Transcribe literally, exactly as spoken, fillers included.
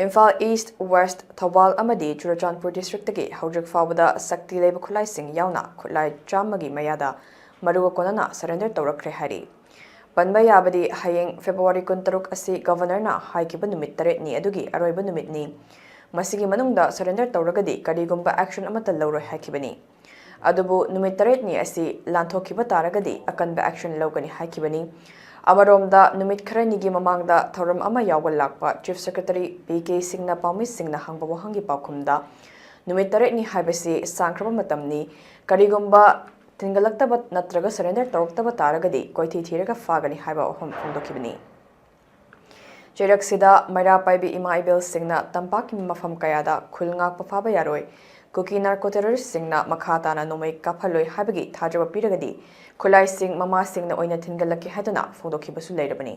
Imphal east, West, Thoubal ꯑꯃꯗꯤ ꯆꯨꯔꯆꯥꯟꯄꯨꯔ ꯗꯤꯁꯇ꯭ꯔꯤꯛꯇꯒꯤ ꯍꯧꯖꯤꯛ ꯐꯥꯎꯕꯗ ꯁꯛꯇꯤ ꯂꯩꯕ ꯈꯨꯠꯂꯥꯏꯁꯤꯡ ꯌꯥꯎꯅ ꯈꯨꯠꯂꯥꯏ ꯆꯥꯝꯃꯒꯤ ꯃꯌꯥꯗ ꯃꯔꯨꯒ ꯀꯣꯟꯅꯅ ꯁꯔꯦꯟꯗꯔ ꯇꯧꯔꯛꯈ꯭ꯔꯦ ꯍꯥꯏꯔꯤ꯫ ꯄꯟꯕ ꯌꯥꯕꯗꯤ ꯍꯌꯦꯡ ꯐꯦꯕ꯭ꯔꯨꯋꯥꯔꯤ ꯀꯨꯟꯇꯔꯨꯛ ꯑꯁꯤ ꯒꯕꯔꯅꯔꯅ ꯍꯥꯏꯈꯤꯕ ꯅꯨꯃꯤꯠ ꯇꯔꯦꯠꯅꯤ ꯑꯗꯨꯒꯤ ꯑꯔꯣꯏꯕ ꯅꯨꯃꯤꯠꯅꯤ꯫ ꯃꯁꯤꯒꯤ ꯃꯅꯨꯡꯗ ꯁꯔꯦꯟꯗꯔ ꯇꯧꯔꯒꯗꯤ ꯀꯔꯤꯒꯨꯝꯕ ꯑꯦꯛꯁꯟ ꯑꯃꯠꯇ ꯂꯧꯔꯣꯏ ꯍꯥꯏꯈꯤꯕꯅꯤ꯫ ꯑꯗꯨꯕꯨ ꯅꯨꯃꯤꯠ ꯇꯔꯦꯠꯅꯤ ꯑꯁꯤ ꯂꯥꯟꯊꯣꯛꯈꯤꯕ ꯇꯥꯔꯒꯗꯤ ꯑꯀꯟꯕ ꯑꯦꯛꯁꯟ ꯂꯧꯒꯅꯤ ꯍꯥꯏꯈꯤꯕꯅꯤ꯫ ꯑꯃꯔꯣꯝꯗ ꯅꯨꯃꯤꯠ ꯈꯔꯅꯤꯒꯤ ꯃꯃꯥꯡꯗ ꯊꯧꯔꯝ ꯑꯃ ꯌꯥꯎꯕ ꯂꯥꯛꯄ ꯆꯤꯐ ꯁꯦꯀ꯭ꯔꯦꯇꯔꯤ ꯄꯤ ꯀꯦ ꯁꯤꯡꯅ ꯄꯥꯎꯃꯤꯁꯤꯡꯅ ꯍꯪꯕ ꯋꯥꯍꯪꯒꯤ ꯄꯥꯎꯈꯨꯝꯗ, ꯅꯨꯃꯤꯠ ꯇꯔꯦꯠꯅꯤ ꯍꯥꯏꯕꯁꯤ ꯁꯥꯡꯈ꯭ꯔꯕ ꯃꯇꯝꯅꯤ, ꯀꯔꯤꯒꯨꯝꯕ ꯊꯤꯟꯒꯠꯂꯛꯇꯕ ꯅꯠꯇ꯭ꯔꯒ ꯁꯔꯦꯟꯗꯔ ꯇꯧꯔꯛꯇꯕ ꯇꯥꯔꯒꯗꯤ ꯀꯣꯏꯊꯤ ꯊꯤꯔꯒ ꯐꯥꯒꯅꯤ ꯍꯥꯏꯕ ꯋꯥꯐꯝ ꯐꯣꯡꯗꯣꯛꯈꯤꯕꯅꯤ꯫ ꯆꯩꯔꯛꯁꯤꯗ ꯃꯩꯔꯥ ꯄꯥꯏꯕꯤ ꯏꯃꯥ ꯏꯕꯦꯜꯁꯤꯡꯅ ꯇꯝꯄꯥꯛꯀꯤ ꯃꯐꯝ ꯀꯌꯥꯗ ꯈꯨꯜ ꯉꯥꯛꯄ ꯐꯥꯕ ꯌꯥꯔꯣꯏ, ꯀꯨꯀꯤ ꯅꯥꯔꯀꯣ ꯇꯦꯔꯣꯔꯤꯁ꯭ꯠꯁꯤꯡꯅ ꯃꯈꯥ ꯇꯥꯅ ꯅꯣꯡꯃꯩ ꯀꯥꯞꯍꯜꯂꯣꯏ ꯍꯥꯏꯕꯒꯤ ꯊꯥꯖꯕ ꯄꯤꯔꯒꯗꯤ ꯈꯨꯠꯂꯥꯏꯁꯤꯡ ꯃꯃꯥꯁꯤꯡꯅ ꯑꯣꯏꯅ ꯊꯤꯟꯒꯠꯂꯛꯀꯦ ꯍꯥꯏꯗꯨꯅ ꯐꯣꯡꯗꯣꯛꯈꯤꯕꯁꯨ ꯂꯩꯔꯕꯅꯤ꯫